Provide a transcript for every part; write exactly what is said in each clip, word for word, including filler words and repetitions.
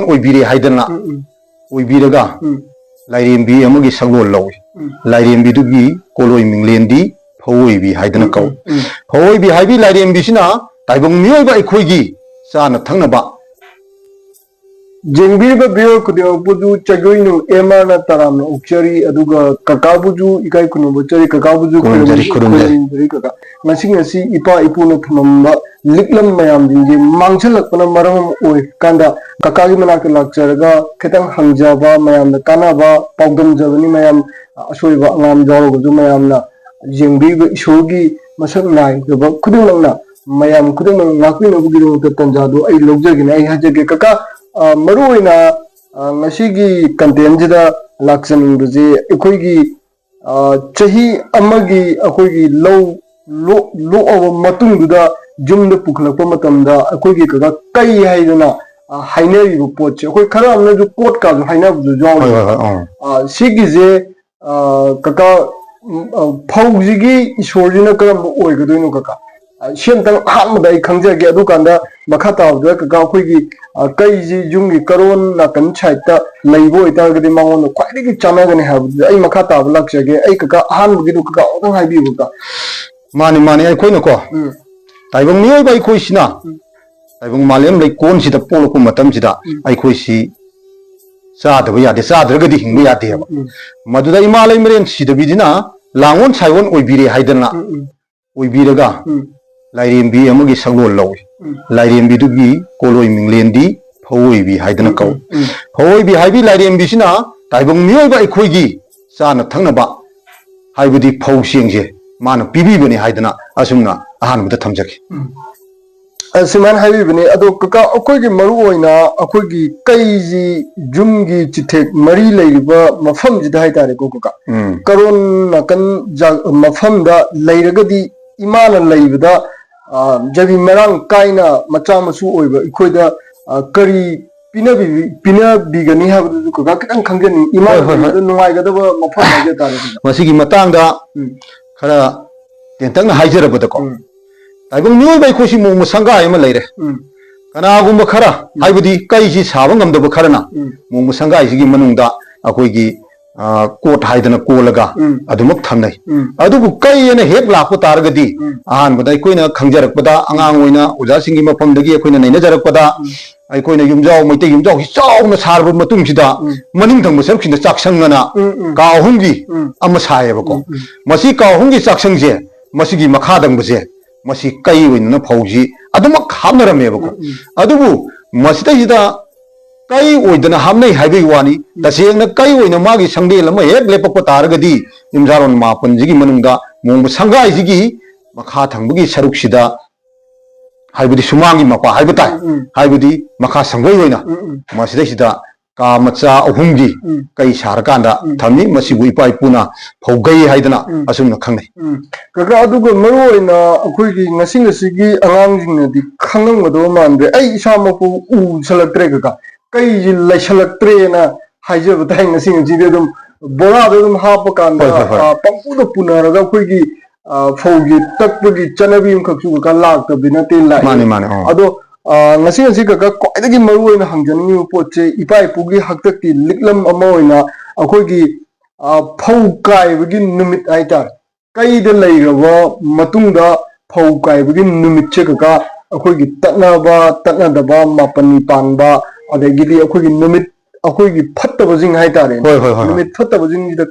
ꯑꯣꯏꯕꯤꯔꯦ ꯍꯥꯏꯗꯅ, ꯎꯝ, ꯎꯝ, ꯑꯣꯏꯕꯤꯔꯒ, ꯎꯝ, ꯂꯥꯏꯔꯦꯝꯕꯤ ꯑꯃꯒꯤ ꯁꯛꯂꯣꯟ ꯂꯧꯏ꯫ ꯎꯝ꯫ ꯂꯥꯏꯔꯦꯝꯕꯤꯗꯨꯒꯤ ꯀꯣꯂꯣꯏ ꯃꯤꯡꯂꯦꯟꯗꯤ ꯐꯧꯑꯣꯏꯕꯤ ꯍꯥꯏꯗꯅ, ꯎꯝ, ꯀꯧꯏ꯫ ꯎꯝ, ꯎꯝ꯫ ꯐꯧꯑꯣꯏꯕꯤ ꯍꯥꯏꯕꯤ ꯂꯥꯏꯔꯦꯝꯕꯤꯁꯤꯅ ꯇꯥꯏꯕꯪ ꯃꯤꯑꯣꯏꯕ ꯑꯩꯈꯣꯏꯒꯤ ꯆꯥꯅ ꯊꯛꯅꯕ꯫ ꯌꯦꯡꯕꯤꯔꯤꯕ viewer ꯈꯨꯗꯤꯡꯃꯛꯄꯨꯁꯨ ꯆꯒꯣꯏꯅꯨ ꯑꯦꯝ ꯑꯥꯔꯅ ꯇꯔꯥꯝꯅ ꯑꯣꯛꯆꯔꯤ꯫ ꯑꯗꯨꯒ ꯀꯀꯥꯕꯨꯁꯨ ꯏꯀꯥꯏ ꯈꯨꯝꯅꯕ ꯎꯠꯆꯔꯤ꯫ ꯀꯀꯥꯕꯨꯁꯨ ꯈꯨꯔꯨꯝꯖꯔꯤ, ꯈꯨꯔꯨꯝꯖꯔꯤ꯫ ꯈꯨꯔꯨꯝꯖꯔꯤ ꯀꯀꯥ꯫ ꯉꯁꯤ, ꯉꯁꯤ ꯏꯄꯥ ꯏꯄꯨꯅ ꯊꯝꯂꯝꯕ ꯂꯤꯛꯂꯝ ꯃꯌꯥꯝꯁꯤꯡꯁꯦ ꯃꯥꯡꯁꯤꯜꯂꯛꯄꯅ ꯃꯔꯝ ꯑꯣꯏꯔꯀꯥꯟꯗ ꯀꯀꯥꯒꯤ ꯃꯅꯥꯛꯇ ꯂꯥꯛꯆꯔꯒ ꯈꯤꯇꯪ ꯍꯪꯖꯕ, ꯃꯌꯥꯝꯗ ꯀꯥꯟꯅꯕ ꯄꯥꯎꯗꯝꯖꯕꯅꯤ꯫ ꯃꯌꯥꯝ ꯑꯁꯣꯏꯕ ꯑꯉꯥꯝ ꯌꯥꯎꯔꯒꯁꯨ ꯃꯌꯥꯝꯅ ꯌꯦꯡꯕꯤꯔꯤꯕ ꯏꯁꯣꯔꯒꯤ ꯃꯁꯛ ꯅꯥꯏꯖꯕ ꯈꯨꯗꯤꯡꯃꯛꯅ ꯃꯌꯥꯝ ꯈꯨꯗꯤꯡꯃꯛ ꯉꯥꯛꯄꯤꯅꯕꯒꯤꯗꯃꯛꯇ ꯇꯟꯖꯥꯗꯨ ꯑꯩ ꯂꯧꯖꯒꯦꯅ ꯑꯩ ꯍꯥꯏꯖꯒꯦ꯫ ꯀꯀꯥ, ꯑ, ꯃꯔꯨꯑꯣꯏꯅ, ꯑ, ꯉꯁꯤꯒꯤ content ꯁꯤꯗ ꯂꯥꯛꯆꯅꯤꯡꯕꯁꯦ ꯑꯩꯈꯣꯏꯒꯤ, ꯑ, ꯆꯍꯤ ꯑꯃꯒꯤ ꯑꯩꯈꯣꯏꯒꯤ ꯂꯧ ꯂꯣꯛ-, ꯂꯣꯛꯑꯕ ꯃꯇꯨꯡꯗꯨꯗ ꯌꯨꯝꯗ ꯄꯨꯈꯠꯂꯛꯄ ꯃꯇꯝꯗ ꯑꯩꯈꯣꯏꯒꯤ ꯀꯀꯥ ꯀꯩ ꯍꯥꯏꯗꯅ, ꯑ, ꯍꯥꯏꯅꯔꯤꯕ ꯄꯣꯠꯁꯦ ꯑꯩꯈꯣꯏ ꯈꯔ ꯑꯃꯅꯁꯨ ꯀꯣꯠꯀꯥꯁꯨ ꯍꯥꯏꯅꯕꯁꯨ ꯍꯣꯏ, ꯌꯥꯎꯔꯤ꯫ ꯍꯣꯏ, ꯍꯣꯏ, ꯑꯥ꯫ ꯑ, ꯁꯤꯒꯤꯁꯦ, ꯑ, ꯀꯀꯥ, ꯎꯝ, ꯑ, ꯐꯧꯁꯤꯒꯤ ꯏꯁꯣꯔꯁꯤꯅ ꯀꯔꯝꯕ ꯑꯣꯏꯒꯗꯣꯏꯅꯣ ꯀꯀꯥ? ꯑ, ꯁꯤ ꯑꯝꯇꯪ ꯑꯍꯥꯟꯕꯗ ꯑꯩ ꯈꯪꯖꯒꯦ, ꯑꯗꯨꯀꯥꯟꯗ ꯃꯈꯥ ꯇꯥꯕꯗ ꯀꯀꯥ ꯑꯩꯈꯣꯏꯒꯤ, ꯑ, ꯀꯩꯁꯤ ꯌꯨꯝꯒꯤ ꯀꯔꯣꯟ ꯅꯥꯀꯟ side ꯇ ꯂꯩꯕ ꯑꯣꯏꯇꯥꯔꯒꯗꯤ ꯃꯉꯣꯟꯗ ꯈ꯭ꯋꯥꯏꯗꯒꯤ ꯆꯥꯟꯅꯒꯅꯤ ꯍꯥꯏꯕꯗꯨꯗ ꯑꯩ ꯃꯈꯥ ꯇꯥꯕ ꯂꯥꯛꯆꯒꯦ꯫ ꯑꯩ ꯀꯀꯥ ꯑꯍꯥꯟꯕꯒꯤꯗꯣ ꯀꯀꯥ ꯑꯃꯨꯛꯇꯪ ꯍꯥꯏꯕꯤꯌꯨ ꯀꯀꯥ꯫ ꯃꯥꯅꯤ, ꯃꯥꯅꯤ, ꯑꯩꯈꯣꯏꯅꯀꯣ, ꯎꯝ꯫ ꯇꯥꯏꯕꯪ ꯃꯤꯑꯣꯏꯕ ꯑꯩꯈꯣꯏꯁꯤꯅ, ꯎꯝ꯫ ꯇꯥꯏꯕꯪ ꯃꯥꯂꯦꯝ ꯂꯩꯀꯣꯟꯁꯤꯗ ꯄꯣꯛꯂꯛꯄ ꯃꯇꯝꯁꯤꯗ ꯎꯝ꯫ ꯑꯩꯈꯣꯏꯁꯤ ꯆꯥꯗꯕ ꯌꯥꯗꯦ, ꯆꯥꯗ꯭ꯔꯒꯗꯤ ꯍꯤꯡꯕ ꯎꯝ, ꯌꯥꯗꯦꯕ꯫ ꯎꯝ, ꯎꯝ꯫ ꯃꯗꯨꯗ ꯏꯃꯥ ꯂꯩꯃꯔꯦꯟ ꯁꯤꯗꯕꯤꯁꯤꯅ ꯂꯥꯡꯑꯣꯟ ꯁꯥꯏꯑꯣꯟ ꯑꯣꯏꯕꯤꯔꯦ ꯍꯥꯏꯗꯅ ꯎꯝ, ꯎꯝ꯫ ꯑꯣꯏꯕꯤꯔꯒ ꯎꯝ꯫ ꯂꯥꯏꯔꯦꯝꯕꯤ ꯑꯃꯒꯤ ꯁꯛꯂꯣꯟ ꯂꯧꯏ꯫ ꯎꯝ꯫ ꯂꯥꯏꯔꯦꯝꯕꯤꯗꯨꯒꯤ ꯀꯣꯂꯣꯏ ꯃꯤꯡꯂꯦꯟꯗꯤ ꯐꯧꯑꯣꯏꯕꯤ ꯍꯥꯏꯗꯅ ꯎꯝ, ꯀꯧꯏ꯫ ꯎꯝ, ꯎꯝ꯫ ꯐꯧꯑꯣꯏꯕꯤ ꯍꯥꯏꯕꯤ ꯂꯥꯏꯔꯦꯝꯕꯤꯁꯤꯅ ꯇꯥꯏꯕꯪ ꯃꯤꯑꯣꯏꯕ ꯑꯩꯈꯣꯏꯒꯤ ꯆꯥꯅ ꯊꯛꯅꯕ ꯍꯥꯏꯕꯗꯤ ꯐꯧ ꯆꯦꯡꯁꯦ ꯃꯥꯅ ꯄꯤꯕꯤꯕꯅꯤ ꯍꯥꯏꯗꯅ ꯑꯁꯨꯝꯅ ꯑꯍꯥꯟꯕꯗ ꯊꯝꯖꯒꯦ꯫ ꯎꯝ꯫ ꯑ, ꯁꯨꯃꯥꯏꯅ ꯍꯥꯏꯕꯤꯕꯅꯤ꯫ ꯑꯗꯣ ꯀꯀꯥ, ꯑꯩꯈꯣꯏꯒꯤ ꯃꯔꯨꯑꯣꯏꯅ ꯑꯩꯈꯣꯏꯒꯤ ꯀꯩꯁꯤ ꯌꯨꯝꯒꯤ ꯆꯤꯊꯦꯛ ꯃꯔꯤ ꯂꯩꯔꯤꯕ ꯃꯐꯝꯁꯤꯗ ꯍꯥꯏꯇꯥꯔꯦꯀꯣ ꯀꯀꯥ, ꯎꯝ꯫ ꯀꯔꯣꯟ ꯅꯥꯀꯟ ꯖꯥ-, ꯃꯐꯝꯗ ꯂꯩꯔꯒꯗꯤ ꯏꯃꯥꯅ ꯂꯩꯕꯗ, ꯑ, ꯖꯕꯤ ꯃꯔꯥꯡ ꯀꯥꯏꯅ ꯃꯆꯥ ꯃꯁꯨ ꯑꯣꯏꯕ ꯑꯩꯈꯣꯏꯗ, ꯑ, ꯀꯔꯤ ꯄꯤꯅꯕꯤ-, ꯄꯤꯅꯕꯤꯒꯅꯤ ꯍꯥꯏꯕꯗꯨꯁꯨ ꯀꯀꯥ ꯈꯤꯇꯪ ꯈꯪꯖꯅꯤꯡꯉꯤ꯫ ꯏꯃꯥꯅ ꯍꯣꯏ, ꯍꯣꯏ, ꯍꯣꯏ꯫ ꯂꯩꯕꯗ ꯅꯨꯡꯉꯥꯏꯒꯗꯕ ꯃꯐꯝ ꯍꯥꯏꯖ ꯇꯥꯔꯦ ꯀꯀꯥ꯫ ꯃꯁꯤꯒꯤ ꯃꯇꯥꯡꯗ ꯎꯝ꯫ ꯈꯔ ꯇꯦꯟꯇꯛꯅ ꯍꯥꯏꯖꯔꯕꯗꯀꯣ, ꯎꯝ꯫ ꯇꯥꯏꯕꯪ ꯃꯤꯑꯣꯏꯕ ꯑꯩꯈꯣꯏꯁꯤ ꯃꯣꯡꯃ ꯁꯪꯒꯥꯏ ꯑꯃ ꯂꯩꯔꯦ꯫ ꯎꯝ꯫ ꯀꯅꯥꯒꯨꯝꯕ ꯈꯔ, ꯍꯥꯏꯕꯗꯤ ꯀꯩꯁꯤ ꯁꯥꯕ ꯉꯝꯗꯕ ꯈꯔꯅ ꯎꯝ꯫ ꯃꯣꯡꯕ ꯁꯪꯒꯥꯏꯁꯤꯒꯤ ꯃꯅꯨꯡꯗ ꯑꯩꯈꯣꯏꯒꯤ, ꯑ, ꯀꯣꯠ ꯍꯥꯏꯗꯅ ꯀꯣꯜꯂꯒ ꯎꯝ꯫ ꯑꯗꯨꯃꯛ ꯊꯝꯅꯩ꯫ ꯎꯝ꯫ ꯑꯗꯨꯕꯨ ꯀꯩ ꯑꯅ ꯍꯦꯛ ꯂꯥꯛꯄ ꯇꯥꯔꯒꯗꯤ ꯎꯝ꯫ ꯑꯍꯥꯟꯕꯗ ꯑꯩꯈꯣꯏꯅ ꯈꯪꯖꯔꯛꯄꯗ, ꯑꯉꯥꯡ ꯑꯣꯏꯅ ꯑꯣꯖꯥꯁꯤꯡꯒꯤ ꯃꯐꯝꯗꯒꯤ ꯑꯩꯈꯣꯏꯅ ꯅꯩꯅꯖꯔꯛꯄꯗ, ꯎꯝ꯫ ꯑꯩꯈꯣꯏꯅ ꯌꯨꯝꯖꯥꯎ, ꯃꯩꯇꯩ ꯌꯨꯝꯖꯥꯎꯁꯤ ꯆꯥꯎꯅ ꯁꯥꯔꯕ ꯃꯇꯨꯡꯁꯤꯗ ꯎꯝ꯫ ꯃꯅꯤꯡ ꯊꯪꯕ ꯁꯔꯨꯛꯁꯤꯗ ꯆꯥꯛꯁꯪ ꯑꯅ ꯎꯝ, ꯎꯝ꯫ ꯀꯥ ꯑꯍꯨꯝꯒꯤ ꯎꯝ꯫ ꯑꯃ ꯁꯥꯏꯌꯦꯕꯀꯣ꯫ ꯎꯝ, ꯎꯝ꯫ ꯃꯁꯤ ꯀꯥ ꯑꯍꯨꯝꯒꯤ ꯆꯥꯛꯁꯪꯁꯦ, ꯃꯁꯤꯒꯤ ꯃꯈꯥ ꯊꯪꯕꯁꯦ, ꯃꯁꯤ ꯀꯩ ꯑꯣꯏꯅꯅ ꯐꯧꯁꯤ ꯑꯗꯨꯃꯛ ꯍꯥꯞꯅꯔꯝꯃꯦꯕꯀꯣ꯫ ꯎꯝ, ꯎꯝ꯫ ꯑꯗꯨꯕꯨ ꯃꯁꯤꯗꯩꯁꯤꯗ ꯀꯩ ꯑꯣꯏꯗꯅ ꯍꯥꯞꯅꯩ ꯍꯥꯏꯕꯒꯤ ꯋꯥꯅꯤ꯫ ꯎꯝ꯫ ꯇꯁꯦꯡꯅ ꯀꯩ ꯑꯣꯏꯅ ꯃꯥꯒꯤ ꯁꯪꯗꯦꯜ ꯑꯃ ꯍꯦꯛ ꯂꯦꯞꯄꯛꯄ ꯇꯥꯔꯒꯗꯤ, ꯌꯨꯝꯁꯥꯔꯣꯟ ꯃꯥꯄꯟꯁꯤꯒꯤ ꯃꯅꯨꯡꯗ ꯃꯣꯡꯕ ꯁꯪꯒꯥꯏꯁꯤꯒꯤ ꯃꯈꯥ ꯊꯪꯕꯒꯤ ꯁꯔꯨꯛꯁꯤꯗ, ꯍꯥꯏꯕꯗꯤ ꯁꯨꯃꯥꯡꯒꯤ ꯃꯄꯥ ꯍꯥꯏꯕ ꯇꯥꯏ, ꯎꯝ, ꯎꯝ꯫ ꯍꯥꯏꯕꯗꯤ ꯃꯈꯥ ꯁꯪꯒꯣꯏ ꯑꯣꯏꯅ ꯎꯝ, ꯎꯝ꯫ ꯃꯁꯤꯗꯩꯁꯤꯗ ꯀꯥ ꯃꯆꯥ ꯑꯍꯨꯝꯒꯤ ꯎꯝ꯫ ꯀꯩ ꯁꯥꯔꯀꯥꯟꯗ ꯎꯝ꯫ ꯊꯝꯃꯤ꯫ ꯃꯁꯤꯕꯨ ꯏꯄꯥ ꯏꯄꯨꯅ ꯐꯧꯒꯩ ꯍꯥꯏꯗꯅ ꯎꯝ꯫ ꯑꯁꯨꯝꯅ ꯈꯪꯅꯩ꯫ ꯎꯝ꯫ ꯀꯀꯥ, ꯑꯗꯨꯒ ꯃꯔꯨ ꯑꯣꯏꯅ ꯑꯩꯈꯣꯏꯒꯤ ꯉꯁꯤ ꯉꯁꯤꯒꯤ ꯑꯉꯥꯡꯁꯤꯡꯅꯗꯤ ꯈꯪꯉꯝꯒꯗꯕ ꯃꯥꯟꯗ꯭ꯔꯦ꯫ ꯑꯩ ꯏꯁꯥꯃꯛꯄꯨ ꯎꯁꯜꯂꯛꯇ꯭ꯔꯦ ꯀꯀꯥ꯫ ꯀꯩꯁꯤ ꯂꯩꯁꯜꯂꯛꯇ꯭ꯔꯦꯅ ꯍꯥꯏꯖꯕ ꯇꯥꯏ꯫ ꯉꯁꯤ ꯉꯁꯤꯗꯤ ꯑꯗꯨꯝ ꯕꯣꯔꯥꯗ ꯑꯗꯨꯝ ꯍꯥꯞꯄ ꯀꯥꯟꯗ, ꯍꯣꯏ, ꯍꯣꯏ, ꯍꯣꯏ꯫ ꯑ, ꯄꯪꯄꯨꯗ ꯄꯨꯅꯔꯒ ꯑꯩꯈꯣꯏꯒꯤ, ꯑ, ꯐꯧꯒꯤ ꯇꯛꯄꯒꯤ ꯆꯠꯅꯕꯤ ꯑꯃꯈꯛꯁꯨ ꯀꯀꯥ ꯂꯥꯛꯇꯕꯗꯤ ꯅꯠꯇꯦ, ꯂꯥꯛꯑꯦ꯫ ꯃꯥꯅꯤ, ꯃꯥꯅꯤ, ꯑꯣ꯫ ꯑꯗꯣ, ꯑ, ꯉꯁꯤ ꯉꯁꯤ ꯀꯀꯥ ꯈ꯭ꯋꯥꯏꯗꯒꯤ ꯃꯔꯨ ꯑꯣꯏꯅ ꯍꯪꯖꯅꯤꯡꯉꯤꯕ ꯄꯣꯠꯁꯦ, ꯏꯄꯥ ꯏꯄꯨꯒꯤ ꯍꯥꯛꯇꯛꯀꯤ ꯂꯤꯛꯂꯝ ꯑꯃ ꯑꯣꯏꯅ ꯑꯩꯈꯣꯏꯒꯤ, ꯑ, ꯐꯧ ꯀꯥꯏꯕꯒꯤ ꯅꯨꯃꯤꯠ ꯍꯥꯏꯇꯥꯔꯦ꯫ ꯀꯩꯗ ꯂꯩꯈ꯭ꯔꯕ ꯃꯇꯨꯡꯗ ꯐꯧ ꯀꯥꯏꯕꯒꯤ ꯅꯨꯃꯤꯠꯁꯦ ꯀꯀꯥ, ꯑꯩꯈꯣꯏꯒꯤ ꯇꯠꯅꯕ, ꯇꯠꯅꯗꯕ, ꯃꯥꯄꯅꯤ ꯄꯥꯟꯕ, ꯑꯗꯒꯤꯗꯤ ꯑꯩꯈꯣꯏꯒꯤ ꯅꯨꯃꯤꯠ, ꯑꯩꯈꯣꯏꯒꯤ ꯐꯠꯇꯕꯁꯤꯡ ꯍꯥꯏꯇꯥꯔꯦ꯫ ꯍꯣꯏ, ꯍꯣꯏ, ꯍꯣꯏ, ꯍꯣꯏ꯫ ꯅꯨꯃꯤꯠ ꯐꯠꯇꯕꯁꯤꯡꯁꯤꯗ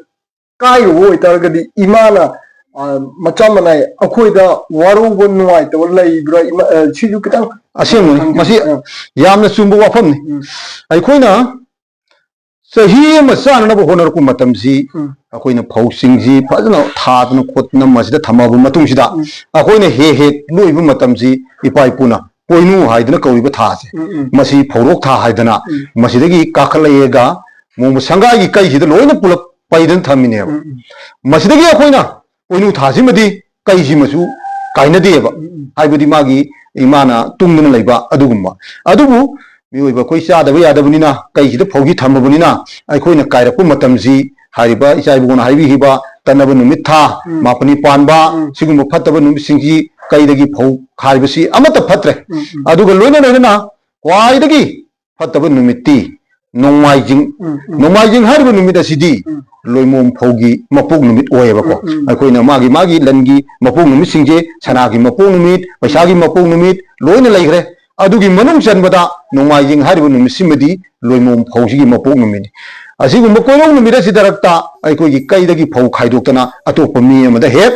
ꯀꯥꯏꯔꯨꯕ ꯑꯣꯏꯇꯥꯔꯒꯗꯤ ꯏꯃꯥꯅ, ꯑ, ꯃꯆꯥ ꯃꯅꯥꯏ ꯑꯩꯈꯣꯏꯗ ꯋꯥꯔꯧꯕ ꯅꯨꯡꯉꯥꯏꯇꯕ ꯂꯩꯕ꯭ꯔꯥ? ꯏꯃꯥ, ꯑ, ꯁꯤꯁꯨ ꯈꯤꯇꯪ ꯑꯁꯦꯡꯕꯅꯤ, ꯈꯪꯖ-, ꯃꯁꯤ ꯑ꯫ ꯌꯥꯝꯅ ꯆꯨꯝꯕ ꯋꯥꯐꯝꯅꯤ꯫ ꯎꯝ꯫ ꯑꯩꯈꯣꯏꯅ ꯆꯍꯤ ꯑꯃ ꯆꯥꯅꯅꯕ ꯍꯣꯠꯅꯔꯛꯄ ꯃꯇꯝꯁꯤ, ꯎꯝ꯫ ꯑꯩꯈꯣꯏꯅ ꯐꯧꯁꯤꯡꯁꯤ ꯐꯖꯅ ꯊꯥꯗꯅ ꯈꯣꯠꯇꯅ ꯃꯁꯤꯗ ꯊꯝꯃꯕ ꯃꯇꯨꯡꯁꯤꯗ, ꯎꯝ꯫ ꯑꯩꯈꯣꯏꯅ ꯍꯦꯛ ꯍꯦꯛ ꯂꯣꯛꯏꯕ ꯃꯇꯝꯁꯤ ꯏꯄꯥ ꯏꯄꯨꯅ ꯄꯣꯏꯅꯨ ꯍꯥꯏꯗꯅ ꯀꯧꯔꯤꯕ ꯊꯥꯁꯦ, ꯎꯝ, ꯎꯝ꯫ ꯃꯁꯤ ꯐꯧꯔꯣꯛ ꯊꯥ ꯍꯥꯏꯗꯅ ꯎꯝ꯫ ꯃꯁꯤꯗꯒꯤ ꯀꯥꯈꯠꯂꯛꯑꯒ ꯃꯣꯡꯕ ꯁꯪꯒꯥꯏꯒꯤ ꯀꯩꯁꯤꯗ ꯂꯣꯏꯅ ꯄꯨꯂꯞ ꯄꯩꯗꯅ ꯊꯝꯃꯤꯅꯦꯕ꯫ ꯎꯝ, ꯎꯝ꯫ ꯃꯁꯤꯗꯒꯤ ꯑꯩꯈꯣꯏꯅ ꯄꯣꯏꯅꯨ ꯊꯥꯁꯤꯃꯗꯤ ꯀꯩꯁꯤꯃꯁꯨ ꯀꯥꯏꯅꯗꯦꯕ꯫ ꯎꯝ, ꯎꯝ꯫ ꯍꯥꯏꯕꯗꯤ ꯃꯥꯒꯤ ꯏꯃꯥꯅ ꯇꯨꯡꯗꯨꯅ ꯂꯩꯕ ꯑꯗꯨꯒꯨꯝꯕ꯫ ꯑꯗꯨꯕꯨ ꯃꯤꯑꯣꯏꯕ ꯑꯩꯈꯣꯏ ꯆꯥꯗꯕ ꯌꯥꯗꯕꯅꯤꯅ, ꯀꯩꯁꯤꯗ ꯐꯧꯁꯤ ꯊꯝꯃꯕꯅꯤꯅ, ꯑꯩꯈꯣꯏꯅ ꯀꯥꯏꯔꯛꯄ ꯃꯇꯝꯁꯤ ꯍꯥꯏꯔꯤꯕ ꯏꯆꯥ ꯏꯕꯨꯡꯉꯣꯅ ꯍꯥꯏꯕꯤꯈꯤꯕ ꯇꯠꯅꯕ ꯅꯨꯃꯤꯠ ꯊꯥ, ꯎꯝ꯫ ꯃꯥꯄꯅꯤ ꯄꯥꯟꯕ, ꯎꯝ꯫ ꯁꯤꯒꯨꯝꯕ ꯐꯠꯇꯕ ꯅꯨꯃꯤꯠꯁꯤꯡꯁꯤ ꯀꯩꯗꯒꯤ ꯐꯧ ꯈꯥꯏꯕꯁꯤ ꯑꯃꯠꯇ ꯐꯠꯇ꯭ꯔꯦ꯫ ꯎꯝ, ꯎꯝ꯫ ꯑꯗꯨꯒ ꯂꯣꯏꯅ ꯂꯣꯏꯅꯅ ꯈ꯭ꯋꯥꯏꯗꯒꯤ ꯐꯠꯇꯕ ꯅꯨꯃꯤꯠꯇꯤ ꯅꯣꯡꯃꯥꯏꯖꯤꯡ꯫ ꯎꯝ, ꯎꯝ꯫ ꯅꯣꯡꯃꯥꯏꯖꯤꯡ ꯍꯥꯏꯔꯤꯕ ꯅꯨꯃꯤꯠ ꯑꯁꯤꯗꯤ ꯎꯝ꯫ ꯂꯣꯏꯃꯣꯝ ꯐꯧꯒꯤ ꯃꯄꯣꯛ ꯅꯨꯃꯤꯠ ꯑꯣꯏꯌꯦꯕꯀꯣ꯫ ꯎꯝ, ꯎꯝ꯫ ꯑꯩꯈꯣꯏꯅ ꯃꯥꯒꯤ ꯃꯥꯒꯤ ꯂꯟꯒꯤ ꯃꯄꯣꯛ ꯅꯨꯃꯤꯠꯁꯤꯡꯁꯦ, ꯁꯅꯥꯒꯤ ꯃꯄꯣꯛ ꯅꯨꯃꯤꯠ, ꯄꯩꯁꯥꯒꯤ ꯃꯄꯣꯛ ꯅꯨꯃꯤꯠ ꯂꯣꯏꯅ ꯂꯩꯈ꯭ꯔꯦ꯫ ꯑꯗꯨꯒꯤ ꯃꯅꯨꯡ ꯆꯟꯕꯗ ꯅꯣꯡꯃꯥꯏꯖꯤꯡ ꯍꯥꯏꯔꯤꯕ ꯅꯨꯃꯤꯠꯁꯤꯃꯗꯤ ꯂꯣꯏꯃꯣꯝ ꯐꯧꯁꯤꯒꯤ ꯃꯄꯣꯛ ꯅꯨꯃꯤꯠꯅꯤ꯫ ꯑꯁꯤꯒꯨꯝꯕ ꯀꯣꯏꯔꯧ ꯅꯨꯃꯤꯠ ꯑꯁꯤꯗ ꯍꯦꯛꯇ ꯑꯩꯈꯣꯏꯒꯤ ꯀꯩꯗꯒꯤ ꯐꯧ ꯈꯥꯏꯗꯣꯛꯇꯅ ꯑꯇꯣꯞꯄ ꯃꯤ ꯑꯃꯗ ꯍꯦꯛ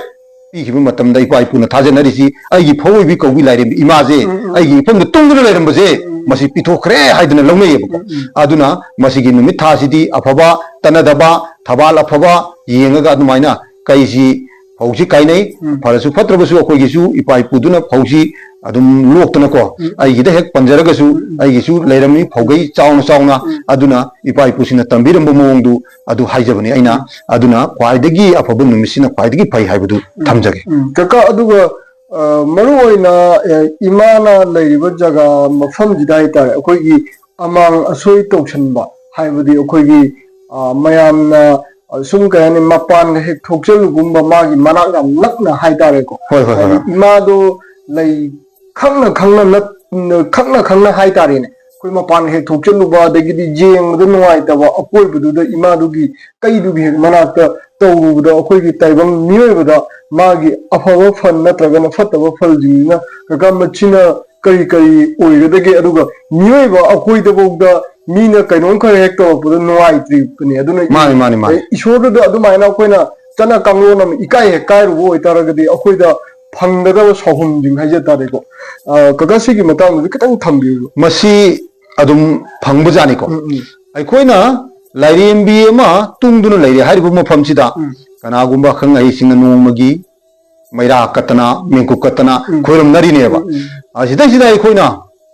ꯄꯤꯈꯤꯕ ꯃꯇꯝꯗ ꯏꯄꯥ ꯏꯄꯨꯅ ꯊꯥꯖꯅꯔꯤꯁꯤ ꯑꯩꯒꯤ ꯐꯧ ꯑꯣꯏꯕꯤ ꯀꯧꯕꯤ ꯂꯥꯏꯔꯦꯝꯕꯤ ꯏꯃꯥꯁꯦ ꯎꯝ, ꯎꯝ꯫ ꯑꯩꯒꯤ ꯏꯐꯝꯗ ꯇꯨꯡꯗꯨꯅ ꯂꯩꯔꯝꯕꯁꯦ ꯎꯝ꯫ ꯃꯁꯤ ꯄꯤꯊꯣꯛꯈ꯭ꯔꯦ ꯍꯥꯏꯗꯅ ꯂꯧꯅꯩꯌꯦꯕꯀꯣ꯫ ꯎꯝ, ꯎꯝ꯫ ꯑꯗꯨꯅ ꯃꯁꯤꯒꯤ ꯅꯨꯃꯤꯠ ꯊꯥꯁꯤꯗꯤ ꯑꯐꯕ ꯇꯅꯗꯕ, ꯊꯕꯥꯜ ꯑꯐꯕ ꯌꯦꯡꯉꯒ ꯑꯗꯨꯃꯥꯏꯅ ꯀꯩꯁꯤ ꯐꯧꯁꯤ ꯀꯥꯏꯅꯩ꯫ ꯎꯝ꯫ ꯐꯔꯁꯨ ꯐꯠꯇ꯭ꯔꯕꯁꯨ ꯑꯩꯈꯣꯏꯒꯤꯁꯨ ꯏꯄꯥ ꯏꯄꯨꯗꯨꯅ ꯐꯧꯁꯤ ꯑꯗꯨꯝ ꯂꯣꯛꯇꯅꯀꯣ, ꯎꯝ꯫ ꯑꯩꯒꯤꯗ ꯍꯦꯛ ꯄꯟꯖꯔꯒꯁꯨ ꯎꯝ, ꯎꯝ꯫ ꯑꯩꯒꯤꯁꯨ ꯂꯩꯔꯝꯃꯤ ꯐꯧꯒꯩ ꯆꯥꯎꯅ ꯆꯥꯎꯅ꯫ ꯎꯝ꯫ ꯑꯗꯨꯅ ꯏꯄꯥ ꯏꯄꯨꯁꯤꯡꯅ ꯇꯝꯕꯤꯔꯝꯕ ꯃꯑꯣꯡꯗꯨ ꯑꯗꯨ ꯍꯥꯏꯖꯕꯅꯤ ꯑꯩꯅ꯫ ꯎꯝ꯫ ꯑꯗꯨꯅ ꯈ꯭ꯋꯥꯏꯗꯒꯤ ꯑꯐꯕ ꯅꯨꯃꯤꯠꯁꯤꯅ ꯈ꯭ꯋꯥꯏꯗꯒꯤ ꯐꯩ ꯍꯥꯏꯕꯗꯨ ꯎꯝ꯫ ꯊꯝꯖꯒꯦ꯫ ꯎꯝ꯫ ꯀꯀꯥ, ꯑꯗꯨꯒ, ꯑ, ꯃꯔꯨ ꯑꯣꯏꯅ, ꯑ, ꯏꯃꯥꯅ ꯂꯩꯔꯤꯕ ꯖꯒꯥ ꯃꯐꯝꯁꯤꯗ ꯍꯥꯏꯇꯥꯔꯦ, ꯑꯩꯈꯣꯏꯒꯤ ꯑꯃꯥꯡ ꯑꯁꯣꯏ ꯇꯧꯁꯟꯕ ꯍꯥꯏꯕꯗꯤ ꯑꯩꯈꯣꯏꯒꯤ, ꯑ, ꯃꯌꯥꯝꯅ, ꯑ, ꯁꯨꯝ ꯀꯩ ꯍꯥꯏꯅꯤ, ꯃꯄꯥꯟꯒ ꯍꯦꯛ ꯊꯣꯛꯆꯜꯂꯨꯒꯨꯝꯕ, ꯃꯥꯒꯤ ꯃꯅꯥꯛ ꯌꯥꯝ ꯅꯛꯅ ꯍꯥꯏꯇꯥꯔꯦꯀꯣ꯫ ꯍꯣꯏ, ꯍꯣꯏ, ꯍꯣꯏ, ꯍꯥꯏꯗꯤ ꯍꯣꯏ꯫ ꯏꯃꯥꯗꯣ ꯂꯩ ꯈꯪꯅ ꯈꯪꯅ ꯅꯠ-, ꯈꯪꯅ ꯈꯪꯅ ꯍꯥꯏꯇꯥꯔꯦꯅꯦ, ꯑꯩꯈꯣꯏ ꯃꯄꯥꯟ ꯍꯦꯛ ꯊꯣꯛꯆꯜꯂꯨꯕ, ꯑꯗꯒꯤꯗꯤ ꯌꯦꯡꯕꯗ ꯅꯨꯡꯉꯥꯏꯇꯕ ꯑꯀꯣꯏꯕꯗꯨꯗ ꯏꯃꯥꯗꯨꯒꯤ ꯀꯩꯗꯨꯒꯤ ꯍꯦꯛ ꯃꯅꯥꯛꯇ ꯇꯧꯔꯨꯕꯗ, ꯑꯩꯈꯣꯏꯒꯤ ꯇꯥꯏꯕꯪ ꯃꯤꯑꯣꯏꯕꯗ ꯃꯥꯒꯤ ꯑꯐꯕ ꯐꯜ ꯅꯠꯇ꯭ꯔꯒꯅ ꯐꯠꯇꯕ ꯐꯜꯁꯤꯡꯁꯤꯅ ꯀꯀꯥ ꯃꯁꯤꯅ ꯀꯔꯤ ꯀꯔꯤ ꯑꯣꯏꯒꯗꯒꯦ? ꯑꯗꯨꯒ ꯃꯤꯑꯣꯏꯕ ꯑꯩꯈꯣꯏꯗꯐꯥꯎꯗ ꯃꯤꯅ ꯀꯩꯅꯣꯝ ꯈꯔ ꯍꯦꯛ ꯇꯧꯔꯛꯄꯗ ꯅꯨꯡꯉꯥꯏꯇ꯭ꯔꯤꯕꯅꯤ꯫ ꯑꯗꯨꯅ ꯃꯥꯅꯤ, ꯃꯥꯅꯤ, ꯃꯥꯅꯤ꯫ ꯏꯁꯣꯔꯗꯨꯗ ꯑꯗꯨꯃꯥꯏꯅ ꯑꯩꯈꯣꯏꯅ ꯆꯠꯅ ꯀꯥꯡꯂꯣꯟ ꯑꯃ ꯏꯀꯥꯏ ꯍꯦꯛ ꯀꯥꯏꯔꯨꯕ ꯑꯣꯏꯇꯥꯔꯒꯗꯤ, ꯑꯩꯈꯣꯏꯗ ꯐꯪꯒꯗꯕ ꯁꯥꯎꯍꯨꯝꯁꯤꯡ ꯍꯥꯏꯖ ꯇꯥꯔꯦꯀꯣ꯫ ꯑ, ꯀꯀꯥ, ꯁꯤꯒꯤ ꯃꯇꯥꯡꯗꯁꯨ ꯈꯤꯇꯪ ꯊꯝꯕꯤꯌꯨ꯫ ꯃꯁꯤ ꯑꯗꯨꯝ ꯐꯪꯕꯖꯥꯠꯅꯤꯀꯣ꯫ ꯎꯝ, ꯎꯝ꯫ ꯑꯩꯈꯣꯏꯅ ꯂꯥꯏꯔꯦꯝꯕꯤ ꯑꯃ ꯇꯨꯡꯗꯨꯅ ꯂꯩꯔꯦ ꯍꯥꯏꯔꯤꯕ ꯃꯐꯝꯁꯤꯗ ꯎꯝ꯫ ꯀꯅꯥꯒꯨꯝꯕ ꯑꯈꯪ ꯑꯍꯩꯁꯤꯡꯅ ꯅꯣꯡꯃꯒꯤ ꯃꯩꯔꯥ ꯀꯠꯇꯅ, ꯃꯦꯡꯀꯨꯞ ꯀꯠꯇꯅ ꯎꯝ꯫ ꯈꯣꯏꯔꯝꯅꯔꯤꯅꯦꯕ꯫ ꯎꯝ, ꯎꯝ꯫ ꯑꯁꯤꯗꯩꯁꯤꯗ ꯑꯩꯈꯣꯏꯅ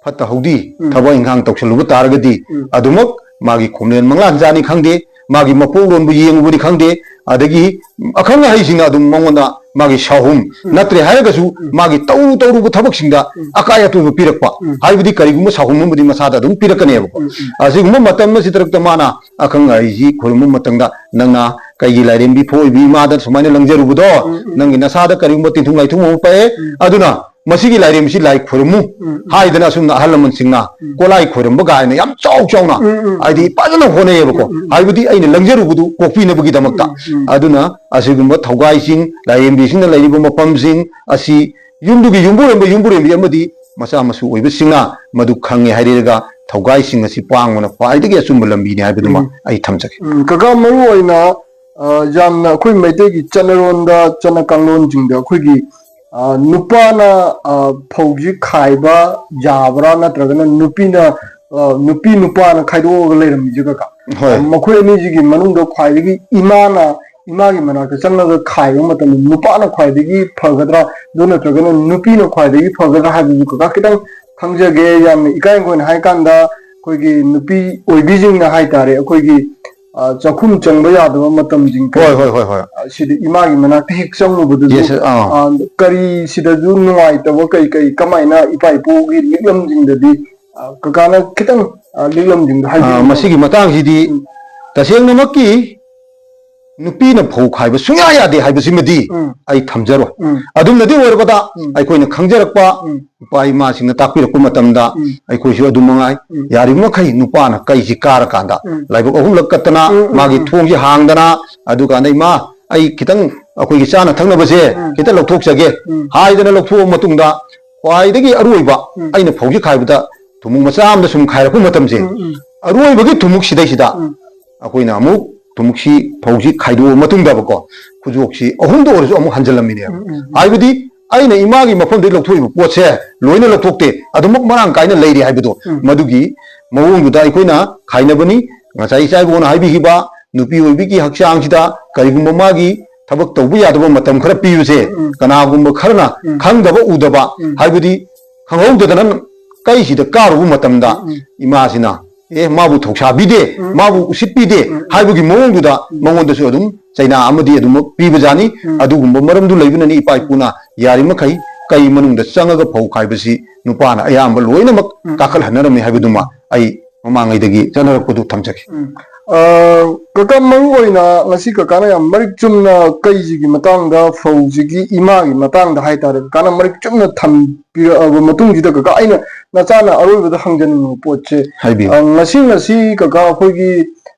ꯐꯠꯇ ꯍꯥꯎꯗꯤ ꯎꯝ꯫ ꯊꯕꯛ ꯏꯪꯈꯥꯡ ꯇꯧꯁꯜꯂꯨꯕ ꯇꯥꯔꯒꯗꯤ, ꯎꯝ꯫ ꯑꯗꯨꯃꯛ ꯃꯥꯒꯤ ꯈꯣꯝꯂꯦꯟ ꯃꯪꯂꯥꯟꯖꯥꯅꯤ ꯈꯪꯗꯦ, ꯃꯥꯒꯤ ꯃꯄꯣꯛꯂꯣꯟꯕꯨ ꯌꯦꯡꯉꯨꯕꯅꯤ ꯈꯪꯗꯦ, ꯑꯗꯒꯤ ꯑꯈꯪ ꯑꯍꯩꯁꯤꯡꯅ ꯑꯗꯨꯝ ꯃꯉꯣꯟꯗ ꯃꯥꯒꯤ ꯁꯥꯍꯨꯝ, ꯎꯝ꯫ ꯅꯠꯇ꯭ꯔꯦ ꯍꯥꯏꯔꯒꯁꯨ ꯎꯝ꯫ ꯃꯥꯒꯤ ꯇꯧꯔꯨ ꯇꯧꯔꯨꯕ ꯊꯕꯛꯁꯤꯡꯗ ꯎꯝ꯫ ꯑꯀꯥꯏ ꯑꯇꯣꯏꯕ ꯄꯤꯔꯛꯄ, ꯎꯝ꯫ ꯍꯥꯏꯕꯗꯤ ꯀꯔꯤꯒꯨꯝꯕ ꯁꯥꯍꯨꯝ ꯑꯃꯗꯤ ꯃꯁꯥꯗ ꯑꯗꯨꯝ ꯄꯤꯔꯛꯀꯅꯦꯕꯀꯣ꯫ ꯎꯝ, ꯎꯝ꯫ ꯑꯁꯤꯒꯨꯝꯕ ꯃꯇꯝ ꯑꯁꯤꯗ ꯃꯥꯅ ꯑꯈꯪ ꯑꯍꯩꯁꯤ ꯈꯨꯔꯨꯝꯕ ꯃꯇꯝꯗ ꯅꯪꯅ ꯀꯩꯒꯤ ꯂꯥꯏꯔꯦꯝꯕꯤ ꯐꯣꯏꯕꯤ ꯏꯃꯥꯗ ꯁꯨꯃꯥꯏꯅ ꯂꯪꯖꯔꯨꯕꯗꯣ, ꯎꯝ, ꯎꯝ꯫ ꯅꯪꯒꯤ ꯅꯁꯥꯗ ꯀꯔꯤꯒꯨꯝꯕ ꯇꯤꯟꯊꯨꯡ ꯂꯥꯏꯊꯨꯡ ꯑꯃ ꯄꯛꯑꯦ, ꯎꯝ꯫ ꯑꯗꯨꯅ ꯃꯁꯤꯒꯤ ꯂꯥꯏꯔꯦꯝꯕꯤꯁꯤ ꯂꯥꯏ ꯈꯣꯏꯔꯝꯃꯨ ꯎꯝ, ꯎꯝ꯫ ꯍꯥꯏꯗꯅ ꯑꯁꯨꯝꯅ ꯑꯍꯜ ꯂꯃꯟꯁꯤꯡꯅ ꯎꯝ꯫ ꯀꯣꯂꯥꯏ ꯈꯣꯏꯔꯝꯕ ꯀꯥꯏꯅ ꯌꯥꯝ ꯆꯥꯎ ꯆꯥꯎꯅ ꯎꯝ, ꯎꯝ, ꯎꯝ꯫ ꯍꯥꯏꯗꯤ ꯐꯖꯅ ꯍꯣꯠꯅꯩꯌꯦꯕꯀꯣ꯫ ꯎꯝ, ꯎꯝ, ꯎꯝ꯫ ꯍꯥꯏꯕꯗꯤ ꯑꯩꯅ ꯂꯪꯖꯔꯨꯕꯗꯨ ꯀꯣꯛꯄꯤꯅꯕꯒꯤꯗꯃꯛꯇ꯫ ꯎꯝ, ꯎꯝ꯫ ꯑꯗꯨꯅ ꯑꯁꯤꯒꯨꯝꯕ ꯊꯧꯒꯥꯏꯁꯤꯡ, ꯂꯥꯏꯔꯦꯝꯕꯤꯁꯤꯡꯅ ꯂꯩꯔꯤꯕ ꯃꯐꯝꯁꯤꯡ ꯑꯁꯤ ꯌꯨꯝꯗꯨꯒꯤ ꯌꯨꯝꯕꯨꯔꯦꯝꯕ, ꯌꯨꯝꯕꯨꯔꯦꯝꯕꯤ ꯑꯃꯗꯤ ꯃꯆꯥ ꯃꯁꯨ ꯑꯣꯏꯕꯁꯤꯡꯅ ꯃꯗꯨ ꯈꯪꯉꯦ ꯍꯥꯏꯔꯒ ꯊꯧꯒꯥꯏꯁꯤꯡ ꯑꯁꯤ ꯄꯥꯡꯕꯅ ꯈ꯭ꯋꯥꯏꯗꯒꯤ ꯑꯆꯨꯝꯕ ꯂꯝꯕꯤꯅꯤ ꯍꯥꯏꯕꯗꯨꯃ ꯎꯝ꯫ ꯑꯩ ꯊꯝꯖꯒꯦ꯫ ꯎꯝ, ꯀꯀꯥ, ꯃꯔꯨ ꯑꯣꯏꯅ, ꯑ, ꯌꯥꯝꯅ ꯑꯩꯈꯣꯏ ꯃꯩꯇꯩꯒꯤ ꯆꯠꯅꯔꯣꯟꯗ, ꯆꯠꯅ ꯀꯥꯡꯂꯣꯟꯁꯤꯡꯗ ꯑꯩꯈꯣꯏꯒꯤ, ꯑ, ꯅꯨꯄꯥꯅ, ꯑ, ꯐꯧꯁꯤ ꯈꯥꯏꯕ ꯌꯥꯕ꯭ꯔꯥ, ꯅꯠꯇ꯭ꯔꯒꯅ ꯅꯨꯄꯤꯅ, ꯑ, ꯅꯨꯄꯤ ꯅꯨꯄꯥꯅ ꯈꯥꯏꯗꯣꯛꯑꯒ ꯂꯩꯔꯝꯃꯤꯁꯦ, ꯀꯀꯥ? ꯍꯣꯏ꯫ ꯃꯈꯣꯏ ꯑꯅꯤꯁꯤꯒꯤ ꯃꯅꯨꯡꯗ ꯈ꯭ꯋꯥꯏꯗꯒꯤ ꯏꯃꯥꯅ, ꯏꯃꯥꯒꯤ ꯃꯅꯥꯛꯇ ꯆꯪꯉꯒ ꯈꯥꯏꯕ ꯃꯇꯝꯗ ꯅꯨꯄꯥꯅ ꯈ꯭ꯋꯥꯏꯗꯒꯤ ꯐꯒꯗ꯭ꯔꯥ, ꯑꯗꯨ ꯅꯠꯇ꯭ꯔꯒꯅ ꯅꯨꯄꯤꯅ ꯈ꯭ꯋꯥꯏꯗꯒꯤ ꯐꯒꯗ꯭ꯔꯥ ꯍꯥꯏꯕꯗꯨ ꯀꯀꯥ ꯈꯤꯇꯪ ꯈꯪꯖꯒꯦ꯫ ꯌꯥꯝꯅ ꯏꯀꯥꯏ ꯍꯪꯒꯣꯏꯅ ꯍꯥꯏ ꯀꯥꯟꯗ ꯑꯩꯈꯣꯏꯒꯤ ꯅꯨꯄꯤ ꯑꯣꯏꯕꯤꯁꯤꯡꯅ ꯍꯥꯏꯇꯥꯔꯦ, ꯑꯩꯈꯣꯏꯒꯤ, ꯑ, ꯆꯥꯛꯈꯨꯝ ꯆꯪꯕ ꯌꯥꯗꯕ ꯃꯇꯝꯁꯤꯡ ꯍꯣꯏ, ꯍꯣꯏ, ꯍꯣꯏ, ꯍꯣꯏ꯫ ꯑ, ꯁꯤꯗ ꯏꯃꯥꯒꯤ ꯃꯅꯥꯛꯇ ꯍꯦꯛ ꯆꯪꯉꯨꯕꯗꯨꯁꯨ, Yes, ꯑꯥ꯫ ꯑ, ꯀꯔꯤ ꯁꯤꯗꯁꯨ ꯅꯨꯡꯉꯥꯏꯇꯕ ꯀꯩ ꯀꯩ ꯀꯃꯥꯏꯅ ꯏꯄꯥ ꯏꯄꯨꯒꯤ ꯂꯤꯛꯂꯝꯁꯤꯡꯗꯗꯤ, ꯑ, ꯀꯀꯥꯅ ꯈꯤꯇꯪ, ꯑ, ꯂꯤꯛꯂꯝꯁꯤꯡꯗꯣ ꯑ, ꯍꯥꯏꯕꯤꯌꯨ꯫ ꯃꯁꯤꯒꯤ ꯃꯇꯥꯡꯁꯤꯗꯤ ꯎꯝ꯫ ꯇꯁꯦꯡꯅꯃꯛꯀꯤ ꯅꯨꯄꯤꯅ ꯐꯧ ꯈꯥꯏꯕ ꯁꯨꯡꯌꯥ ꯌꯥꯗꯦ ꯍꯥꯏꯕꯁꯤꯃꯗꯤ ꯎꯝ꯫ ꯑꯩ ꯊꯝꯖꯔꯣꯏ꯫ ꯎꯝ꯫ ꯑꯗꯨꯝꯅꯗꯤ ꯑꯣꯏꯔꯕꯗ ꯎꯝ꯫ ꯑꯩꯈꯣꯏꯅ ꯈꯪꯖꯔꯛꯄ ꯎꯝ꯫ ꯏꯄꯥ ꯏꯃꯥꯁꯤꯡꯅ ꯇꯥꯛꯄꯤꯔꯛꯄ ꯃꯇꯝꯗ ꯎꯝ꯫ ꯑꯩꯈꯣꯏꯁꯨ ꯑꯗꯨꯝ ꯃꯉꯥꯏ꯫ ꯎꯝ꯫ ꯌꯥꯔꯤꯕ ꯃꯈꯩ ꯅꯨꯄꯥꯅ ꯀꯩꯁꯤ ꯀꯥꯔꯀꯥꯟꯗ ꯎꯝ꯫ ꯂꯥꯏꯕꯛ ꯑꯍꯨꯝꯂꯛ ꯀꯠꯇꯅ ꯎꯝ, ꯎꯝ, ꯃꯥꯒꯤ ꯎꯝ꯫ ꯊꯣꯡꯁꯤ ꯍꯥꯡꯗꯅ, ꯑꯗꯨꯀꯥꯟꯗ, "ꯏꯃꯥ, ꯑꯩ ꯈꯤꯇꯪ ꯑꯩꯈꯣꯏꯒꯤ ꯆꯥꯅ ꯊꯛꯅꯕꯁꯦ ꯎꯝ꯫ ꯈꯤꯇꯪ ꯂꯧꯊꯣꯛꯆꯒꯦ" ꯎꯝ꯫ ꯍꯥꯏꯗꯅ ꯂꯧꯊꯣꯛꯑ ꯃꯇꯨꯡꯗ ꯈ꯭ꯋꯥꯏꯗꯒꯤ ꯑꯔꯣꯏꯕ ꯎꯝ꯫ ꯑꯩꯅ ꯐꯧꯁꯤ ꯈꯥꯏꯕꯗ ꯊꯨꯝꯃꯣꯛ ꯃꯆꯥ ꯑꯃꯗ ꯁꯨꯝ ꯈꯥꯏꯔꯛꯄ ꯃꯇꯝꯁꯦ, ꯎꯝ, ꯎꯝ꯫ ꯑꯔꯣꯏꯕꯒꯤ ꯊꯨꯝꯃꯣꯛꯁꯤꯗꯩꯁꯤꯗ ꯎꯝ꯫ ꯑꯩꯈꯣꯏꯅ ꯑꯃꯨꯛ ꯊꯨꯝꯃꯣꯛꯁꯤ ꯐꯧꯁꯤ ꯈꯥꯏꯗꯣꯛꯑ ꯃꯇꯨꯡꯗꯕꯀꯣ ꯈꯨꯖꯣꯛꯁꯤ ꯑꯍꯨꯝꯗ ꯑꯣꯏꯔꯁꯨ ꯑꯃꯨꯛ ꯍꯟꯖꯤꯜꯂꯝꯃꯤꯅꯦꯕ꯫ ꯎꯝ, ꯎꯝ, ꯎꯝ꯫ ꯍꯥꯏꯕꯗꯤ ꯑꯩꯅ ꯏꯃꯥꯒꯤ ꯃꯐꯝꯗꯒꯤ ꯂꯧꯊꯣꯛꯏꯕ ꯄꯣꯠꯁꯦ ꯂꯣꯏꯅ ꯂꯧꯊꯣꯛꯇꯦ, ꯑꯗꯨꯃꯛ ꯃꯔꯥꯡ ꯀꯥꯏꯅ ꯂꯩꯔꯤ ꯍꯥꯏꯕꯗꯣ ꯎꯝ꯫ ꯃꯗꯨꯒꯤ ꯃꯑꯣꯡꯗꯨꯗ ꯑꯩꯈꯣꯏꯅ ꯈꯥꯏꯅꯕꯅꯤ꯫ ꯉꯁꯥꯏ ꯏꯆꯥ ꯏꯕꯣꯅ ꯍꯥꯏꯕꯤꯈꯤꯕ ꯅꯨꯄꯤ ꯑꯣꯏꯕꯤꯒꯤ ꯍꯛꯆꯥꯡꯁꯤꯗ ꯀꯔꯤꯒꯨꯝꯕ ꯃꯥꯒꯤ ꯊꯕꯛ ꯇꯧꯕ ꯌꯥꯗꯕ ꯃꯇꯝ ꯈꯔ ꯄꯤꯕꯁꯦ ꯎꯝ, ꯎꯝ꯫ ꯀꯅꯥꯒꯨꯝꯕ ꯈꯔꯅ ꯎꯝ꯫ ꯈꯪꯗꯕ ꯎꯗꯕ ꯎꯝ꯫ ꯍꯥꯏꯕꯗꯤ ꯈꯪꯍꯧꯗꯗꯅ ꯀꯩꯁꯤꯗ ꯀꯥꯔꯨꯕ ꯃꯇꯝꯗ ꯎꯝ, ꯎꯝ꯫ ꯏꯃꯥꯁꯤꯅ, "ꯑꯦ, ꯃꯥꯕꯨ ꯊꯧꯁꯥꯕꯤꯗꯦ, ꯎꯝ, ꯃꯥꯕꯨ ꯎꯝ꯫ ꯎꯁꯤꯠꯄꯤꯗꯦ" ꯎꯝ, ꯎꯝ꯫ ꯍꯥꯏꯕꯒꯤ ꯃꯑꯣꯡꯗꯨꯗ ꯎꯝ꯫ ꯃꯉꯣꯟꯗꯁꯨ ꯑꯗꯨꯝ ꯆꯩꯅꯥ ꯑꯃꯗꯤ ꯑꯗꯨꯝꯃꯛ ꯄꯤꯕꯖꯥꯠꯅꯤ꯫ ꯎꯝ꯫ ꯑꯗꯨꯒꯨꯝꯕ ꯃꯔꯝꯗꯨ ꯂꯩꯕꯅꯅꯤ ꯏꯄꯥ ꯏꯄꯨꯅ ꯌꯥꯔꯤꯃꯈꯩ ꯀꯩ ꯃꯅꯨꯡꯗ ꯆꯪꯉꯒ ꯐꯧ ꯈꯥꯏꯕꯁꯤ ꯅꯨꯄꯥꯅ ꯑꯌꯥꯝꯕ ꯂꯣꯏꯅꯃꯛ ꯎꯝ꯫ ꯀꯥꯈꯠꯍꯟꯅꯔꯝꯃꯤ ꯍꯥꯏꯕꯗꯨꯃ ꯑꯩ ꯃꯃꯥꯡꯉꯩꯗꯒꯤ ꯆꯠꯅꯔꯛꯄꯗꯨ ꯊꯝꯖꯒꯦ꯫ ꯎꯝ꯫ ꯑ, ꯀꯀꯥ, ꯃꯔꯨ ꯑꯣꯏꯅ ꯉꯁꯤ ꯀꯀꯥꯅ ꯌꯥꯝ ꯃꯔꯤꯛ ꯆꯨꯝꯅ ꯀꯩꯁꯤꯒꯤ ꯃꯇꯥꯡꯗ, ꯐꯧꯁꯤꯒꯤ ꯏꯃꯥꯒꯤ ꯃꯇꯥꯡꯗ ꯍꯥꯏꯇꯥꯔꯦ, ꯀꯀꯥꯅ ꯃꯔꯤꯛ ꯆꯨꯝꯅ ꯊꯝꯕꯤꯔꯛꯑꯕ ꯃꯇꯨꯡꯁꯤꯗ, ꯀꯀꯥ, ꯑꯩꯅ ꯅꯆꯥꯅ ꯑꯔꯣꯏꯕꯗ ꯍꯪꯖꯅꯤꯡꯕ ꯄꯣꯠꯁꯦ, ꯍꯥꯏꯕꯤꯌꯨ꯫ ꯑ, ꯉꯁꯤ, ꯉꯁꯤ ꯀꯀꯥ, ꯑꯩꯈꯣꯏꯒꯤ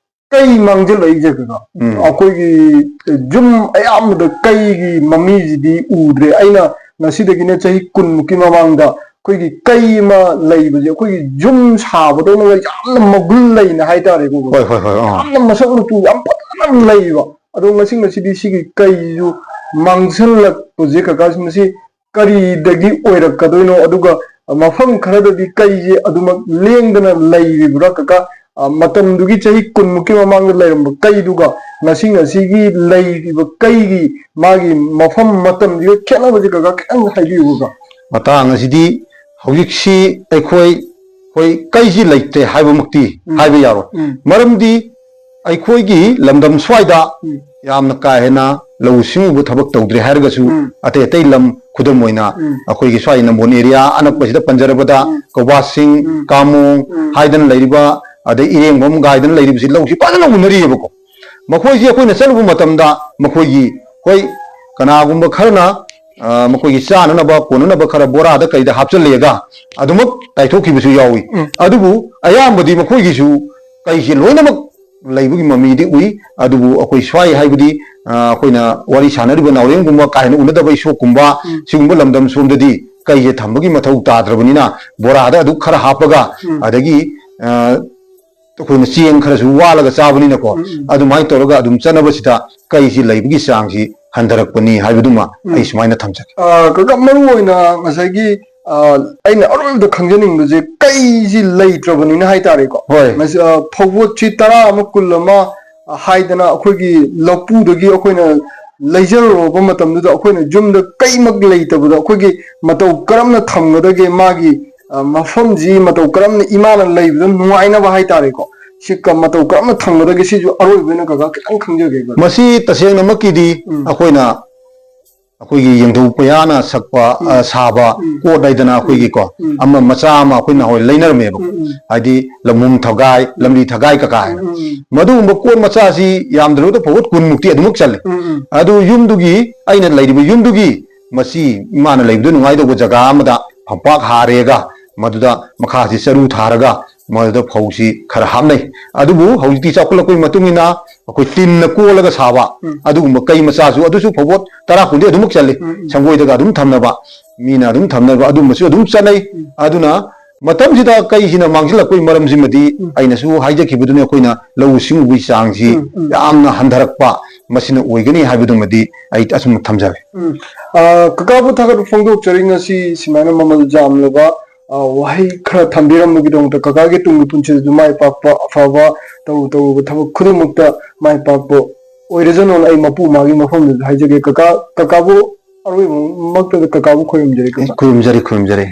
ꯀꯩ ꯃꯥꯡꯁꯤꯜꯂꯛꯏꯁꯦ, ꯀꯀꯥ, ꯎꯝ꯫ ꯑꯩꯈꯣꯏꯒꯤ ꯌꯨꯝ ꯑꯌꯥꯝꯕꯗ ꯀꯩꯒꯤ ꯃꯃꯤꯁꯤꯗꯤ ꯎꯗ꯭ꯔꯦ꯫ ꯑꯩꯅ ꯉꯁꯤꯗꯒꯤꯅ ꯆꯍꯤ ꯀꯨꯟꯃꯨꯛꯀꯤ ꯃꯃꯥꯡꯗ ꯑꯩꯈꯣꯏꯒꯤ ꯀꯩ ꯑꯃ ꯂꯩꯕꯁꯦ, ꯑꯩꯈꯣꯏꯒꯤ ꯌꯨꯝ ꯁꯥꯕꯗꯧꯅ ꯌꯥꯝꯅ ꯃꯒꯨꯟ ꯂꯩꯅ ꯍꯥꯏꯇꯥꯔꯦꯀꯣ, ꯀꯀꯥ꯫ ꯍꯣꯏ, ꯍꯣꯏ, ꯍꯣꯏ, ꯑꯥ꯫ ꯌꯥꯝꯅ ꯃꯁꯛ ꯃꯇꯧ ꯌꯥꯝ ꯐꯖꯅ ꯂꯩꯕ꯫ ꯑꯗꯣ ꯉꯁꯤ, ꯉꯁꯤꯗꯤ ꯁꯤꯒꯤ ꯀꯩꯁꯤꯁꯨ ꯃꯥꯡꯁꯤꯜꯂꯛꯄꯁꯦ, ꯀꯀꯥ, ꯃꯁꯤ ꯀꯔꯤꯗꯒꯤ ꯑꯣꯏꯔꯛꯀꯗꯣꯏꯅꯣ? ꯑꯗꯨꯒ ꯃꯐꯝ ꯈꯔꯗꯗꯤ ꯀꯩꯁꯦ ꯑꯗꯨꯃꯛ ꯂꯦꯡꯗꯅ ꯂꯩꯔꯤꯕ꯭ꯔꯥ, ꯀꯀꯥ? ꯑ, ꯃꯇꯝꯗꯨꯒꯤ ꯆꯍꯤ ꯀꯨꯟꯃꯨꯛꯀꯤ ꯃꯃꯥꯡꯗ ꯂꯩꯔꯝꯕ ꯀꯩꯗꯨꯒ ꯉꯁꯤ, ꯉꯁꯤꯒꯤ ꯂꯩꯔꯤꯕ ꯀꯩꯒꯤ ꯃꯥꯒꯤ ꯃꯐꯝ ꯃꯇꯝꯁꯤꯒ ꯈꯦꯠꯅꯕꯁꯦ, ꯀꯀꯥ, ꯈꯤꯇꯪ ꯍꯥꯏꯕꯤꯌꯨ, ꯀꯀꯥ꯫ ꯃꯇꯥꯡ ꯑꯁꯤꯗꯤ ꯍꯧꯖꯤꯛꯁꯤ ꯑꯩꯈꯣꯏ, ꯑꯩꯈꯣꯏ ꯀꯩꯁꯤ ꯂꯩꯇ꯭ꯔꯦ ꯍꯥꯏꯕꯃꯛꯇꯤ ꯎꯝ꯫ ꯍꯥꯏꯕ ꯌꯥꯔꯣꯏ꯫ ꯎꯝ꯫ ꯃꯔꯝꯗꯤ ꯑꯩꯈꯣꯏꯒꯤ ꯂꯝꯗꯝ ꯁ꯭ꯋꯥꯏꯗ ꯎꯝ꯫ ꯌꯥꯝꯅ ꯀꯥ ꯍꯦꯟꯅ ꯂꯧꯎ ꯁꯤꯡꯎꯕ ꯊꯕꯛ ꯇꯧꯗ꯭ꯔꯦ ꯍꯥꯏꯔꯒꯁꯨ, ꯎꯝ꯫ ꯑꯇꯩ ꯑꯇꯩ ꯂꯝ, ꯈꯨꯗꯝ ꯑꯣꯏꯅ ꯎꯝ꯫ ꯑꯩꯈꯣꯏꯒꯤ ꯁ꯭ꯋꯥꯏ ꯅꯝꯕꯣꯜ ꯑꯦꯔꯤꯌꯥ ꯑꯅꯛꯄꯁꯤꯗ ꯄꯟꯖꯔꯕꯗ, ꯎꯝ꯫ ꯀꯧꯕꯥꯁꯤꯡ, ꯎꯝ꯫ ꯀꯥꯃꯣꯡ ꯎꯝ꯫ ꯍꯥꯏꯗꯅ ꯂꯩꯔꯤꯕ, ꯑꯗꯩ ꯏꯔꯦꯡꯕꯝ ꯀꯥꯏꯗꯅ ꯂꯩꯔꯤꯕꯁꯤ ꯂꯧꯁꯤ ꯐꯖꯅ ꯎꯅꯔꯤꯑꯕꯀꯣ꯫ ꯃꯈꯣꯏꯁꯤ ꯑꯩꯈꯣꯏꯅ ꯆꯠꯂꯨꯕ ꯃꯇꯝꯗ ꯃꯈꯣꯏꯒꯤ, ꯍꯣꯏ, ꯀꯅꯥꯒꯨꯝꯕ ꯈꯔꯅ, ꯑ, ꯃꯈꯣꯏꯒꯤ ꯆꯥꯅꯅꯕ, ꯀꯣꯟꯅꯅꯕ ꯈꯔ ꯕꯣꯔꯥꯗ ꯀꯩꯗ ꯍꯥꯞꯆꯤꯜꯂꯦꯒ ꯑꯗꯨꯃꯛ ꯇꯥꯏꯊꯣꯛꯈꯤꯕꯁꯨ ꯌꯥꯎꯏ꯫ ꯎꯝ꯫ ꯑꯗꯨꯕꯨ ꯑꯌꯥꯝꯕꯗꯤ ꯃꯈꯣꯏꯒꯤꯁꯨ ꯀꯩꯁꯤ ꯂꯣꯏꯅꯃꯛ ꯂꯩꯕꯒꯤ ꯃꯃꯤꯗꯤ ꯎꯏ꯫ ꯑꯗꯨꯕꯨ ꯑꯩꯈꯣꯏ ꯁ꯭ꯋꯥꯏ ꯍꯥꯏꯕꯗꯤ, ꯑ, ꯑꯩꯈꯣꯏꯅ ꯋꯥꯔꯤ ꯁꯥꯟꯅꯔꯤꯕ ꯅꯥꯎꯔꯦꯝꯒꯨꯝꯕ ꯀꯥ ꯍꯦꯟꯅ ꯎꯅꯗꯕ ꯏꯁꯣꯛꯀꯨꯝꯕ, ꯎꯝ꯫ ꯁꯤꯒꯨꯝꯕ ꯂꯝꯗꯝ ꯁꯣꯝꯗꯗꯤ ꯀꯩꯁꯦ ꯊꯝꯕꯒꯤ ꯃꯊꯧ ꯇꯥꯗ꯭ꯔꯕꯅꯤꯅ ꯕꯣꯔꯥꯗ ꯑꯗꯨ ꯈꯔ ꯍꯥꯞꯄꯒ, ꯎꯝ꯫ ꯑꯗꯒꯤ, ꯑ, ꯑꯩꯈꯣꯏꯅ ꯆꯦꯡ ꯈꯔꯁꯨ ꯋꯥꯠꯂꯒ ꯆꯥꯕꯅꯤꯅꯀꯣ, ꯎꯝ, ꯎꯝ꯫ ꯑꯗꯨꯃꯥꯏꯅ ꯇꯧꯔꯒ ꯑꯗꯨꯝ ꯆꯠꯅꯕꯁꯤꯗ ꯀꯩꯁꯤ ꯂꯩꯕꯒꯤ ꯆꯥꯡꯁꯤ ꯍꯟꯊꯔꯛꯄꯅꯤ ꯍꯥꯏꯕꯗꯨꯃ ꯎꯝ꯫ ꯑꯩ ꯁꯨꯃꯥꯏꯅ ꯊꯝꯖꯒꯦ꯫ ꯑ, ꯀꯀꯥ, ꯃꯔꯨ ꯑꯣꯏꯅ ꯉꯁꯥꯏꯒꯤ, ꯑ, ꯑꯩꯅ ꯑꯔꯣꯏꯕꯗ ꯈꯪꯖꯅꯤꯡꯕꯁꯦ, ꯀꯩꯁꯤ ꯂꯩꯇ꯭ꯔꯕꯅꯤꯅ ꯍꯥꯏꯇꯥꯔꯦꯀꯣ꯫ ꯍꯣꯏ꯫ ꯃꯁꯤ, ꯑ, ꯐꯧꯕꯣꯠꯁꯤ ꯇꯔꯥ ꯑꯃ, ꯀꯨꯟ ꯑꯃ, ꯑ, ꯍꯥꯏꯗꯅ ꯑꯩꯈꯣꯏꯒꯤ ꯂꯧꯄꯨꯗꯒꯤ ꯑꯩꯈꯣꯏꯅ ꯂꯩꯖꯔꯨꯔꯕ ꯃꯇꯝꯗꯨꯗ, ꯑꯩꯈꯣꯏꯅ ꯌꯨꯝꯗ ꯀꯩꯃꯛ ꯂꯩꯇꯕꯗ ꯑꯩꯈꯣꯏꯒꯤ ꯃꯇꯧ ꯀꯔꯝꯅ ꯊꯝꯒꯗꯒꯦ, ꯃꯥꯒꯤ, ꯑ, ꯃꯐꯝꯁꯤ ꯃꯇꯧ ꯀꯔꯝꯅ ꯏꯃꯥꯅ ꯂꯩꯕꯗ ꯅꯨꯡꯉꯥꯏꯅꯕ ꯍꯥꯏꯇꯥꯔꯦꯀꯣ, ꯁꯤ ꯀ-, ꯃꯇꯧ ꯀꯔꯝꯅ ꯊꯝꯒꯗꯒꯦ, ꯁꯤꯁꯨ ꯑꯔꯣꯏꯕ ꯑꯣꯏꯅ ꯀꯀꯥ ꯈꯤꯇꯪ ꯈꯪꯖꯒꯦ, ꯀꯀꯥ꯫ ꯃꯁꯤ ꯇꯁꯦꯡꯅꯃꯛꯀꯤꯗꯤ ꯎꯝ꯫ ꯑꯩꯈꯣꯏꯅ ꯑꯩꯈꯣꯏꯒꯤ ꯌꯦꯡꯊꯧ ꯄꯌꯥꯅ ꯁꯛꯄ, ꯎꯝ꯫ ꯑ, ꯁꯥꯕ ꯎꯝ꯫ ꯀꯣꯠ ꯍꯥꯏꯗꯅ ꯑꯩꯈꯣꯏꯒꯤꯀꯣ, ꯎꯝ꯫ ꯑꯃ ꯃꯆꯥ ꯑꯃ ꯑꯩꯈꯣꯏ ꯅꯍꯥꯟꯋꯥꯏ ꯂꯩꯅꯔꯝꯃꯦꯕ꯫ ꯎꯝ, ꯎꯝ꯫ ꯍꯥꯏꯗꯤ ꯂꯝꯍꯨꯝ ꯊꯒꯥꯏ, ꯂꯝꯂꯤ ꯊꯒꯥꯏ ꯀꯀꯥ ꯍꯥꯏꯅ꯫ ꯎꯝ, ꯎꯝ, ꯎꯝ꯫ ꯃꯗꯨꯒꯨꯝꯕ ꯀꯣꯠ ꯃꯆꯥꯁꯤ ꯌꯥꯝꯗ꯭ꯔꯕꯗ ꯐꯥꯎꯕ ꯀꯨꯟꯃꯨꯛꯇꯤ ꯑꯗꯨꯃꯛ ꯆꯜꯂꯤ꯫ ꯎꯝ, ꯎꯝ꯫ ꯑꯗꯨ ꯌꯨꯝꯗꯨꯒꯤ, ꯑꯩꯅ ꯂꯩꯔꯤꯕ ꯌꯨꯝꯗꯨꯒꯤ ꯃꯆꯤ ꯏꯃꯥꯅ ꯂꯩꯕꯗꯨ ꯅꯨꯡꯉꯥꯏꯗꯧꯕ ꯖꯒꯥ ꯑꯃꯗ ꯐꯝꯄꯥꯛ ꯍꯥꯔꯦꯒ ꯃꯗꯨꯗ ꯃꯈꯥꯁꯤ ꯆꯔꯨ ꯊꯥꯔꯒ ꯃꯗꯨꯗ ꯐꯧꯁꯤ ꯈꯔ ꯍꯥꯞꯅꯩ꯫ ꯑꯗꯨꯕꯨ ꯍꯧꯖꯤꯛꯇꯤ ꯆꯥꯎꯈꯠꯂꯛꯄꯒꯤ ꯃꯇꯨꯡ ꯏꯟꯅ ꯑꯩꯈꯣꯏ ꯇꯤꯟꯅ ꯀꯣꯜꯂꯒ ꯁꯥꯕ ꯎꯝ꯫ ꯑꯗꯨꯒꯨꯝꯕ ꯀꯩ ꯃꯆꯥꯁꯨ ꯑꯗꯨꯁꯨ ꯐꯧꯕꯣꯠ ꯇꯔꯥ ꯀꯨꯟꯗꯤ ꯑꯗꯨꯃꯛ ꯆꯜꯂꯤ꯫ ꯎꯝ, ꯎꯝ꯫ ꯁꯪꯒꯣꯏꯗꯒ ꯑꯗꯨꯝ ꯊꯝꯅꯕ, ꯃꯤꯅ ꯑꯗꯨꯝ ꯊꯝꯅꯕ ꯑꯗꯨꯝꯕꯁꯨ ꯑꯗꯨꯝ ꯆꯠꯅꯩ꯫ ꯎꯝ꯫ ꯑꯗꯨꯅ ꯃꯇꯝꯁꯤꯗ ꯀꯩꯁꯤꯅ ꯃꯥꯡꯁꯤꯜꯂꯛꯄꯒꯤ ꯃꯔꯝꯁꯤꯃꯗꯤ ꯎꯝ꯫ ꯑꯩꯅꯁꯨ ꯍꯥꯏꯖꯈꯤꯕꯗꯨꯅꯤ, ꯑꯩꯈꯣꯏꯅ ꯂꯧꯎ ꯁꯤꯡꯎꯕꯒꯤ ꯆꯥꯡꯁꯤ ꯎꯝ, ꯎꯝ꯫ ꯌꯥꯝꯅ ꯍꯟꯊꯔꯛꯄ ꯃꯁꯤꯅ ꯑꯣꯏꯒꯅꯤ ꯍꯥꯏꯕꯗꯨꯃꯗꯤ ꯑꯩ ꯑꯁꯨꯝ ꯊꯝꯖꯔꯦ꯫ ꯎꯝ꯫ ꯑ, ꯀꯀꯥꯕꯨ ꯊꯥꯒꯠꯄ ꯐꯣꯡꯗꯣꯛꯆꯔꯤ, ꯉꯁꯤ ꯁꯨꯃꯥꯏꯅ ꯃꯃꯜ ꯌꯥꯝꯂꯕ, ꯑ, ꯋꯥꯍꯩ ꯈꯔ ꯊꯝꯕꯤꯔꯝꯕꯒꯤꯗꯃꯛꯇ ꯀꯀꯥꯒꯤ ꯇꯨꯡꯒꯤ ꯄꯨꯟꯁꯤꯗꯁꯨ ꯃꯥꯏ ꯄꯥꯛꯄ, ꯑꯐꯕ, ꯇꯧꯔꯨ ꯇꯧꯔꯨꯕ ꯊꯕꯛ ꯈꯨꯗꯤꯡꯃꯛꯇ ꯃꯥꯏ ꯄꯥꯛꯄ ꯑꯣꯏꯔꯖꯅꯣꯅ ꯑꯩ ꯃꯄꯨ ꯃꯥꯒꯤ ꯃꯐꯝꯗꯁꯨ ꯍꯥꯏꯖꯒꯦ꯫ ꯀꯀꯥ, ꯀꯀꯥꯕꯨ ꯑꯔꯣꯏꯕꯃꯛꯇꯗ ꯀꯀꯥꯕꯨ ꯈꯣꯏꯔꯨꯝꯖꯔꯤ, ꯀꯀꯥ꯫ ꯈꯨꯔꯨꯝꯖꯔꯤ, ꯈꯨꯔꯨꯝꯖꯔꯤ꯫